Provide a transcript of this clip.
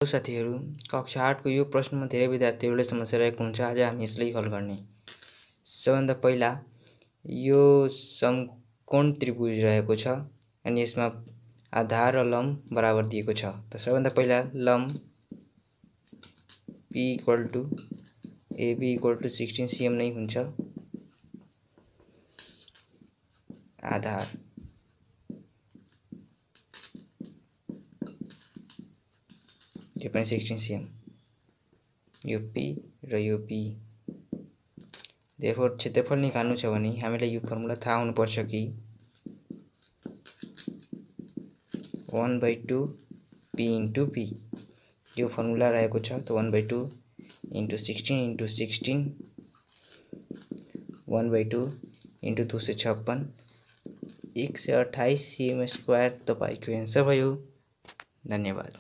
साथीहरू, कक्षा 8 को यो प्रश्नमा धेरै विद्यार्थीहरूले समस्या रहेको हुन्छ। आज हामी यसलाई हल गर्ने। सबभन्दा पहिला यो समकोण त्रिभुज रहेको छ अनि यसमा आधार र लम्ब बराबर दिएको छ। त सबभन्दा पहिला लम्ब P = AB = 16 cm नै हुन्छ। आधार यो पनि 16 cm, यो P र यो P। देयरफोर क्षेत्रफल निकाल्नु छ भने हामीलाई यो फर्मुला थाहा हुनुपर्छ कि 1/2 P × P। यो फर्मुला रहेको छ। त 1/2 × 16 × 16 1/2 × 256 128 cm²। तपाईको एन्सर भयो। धन्यवाद।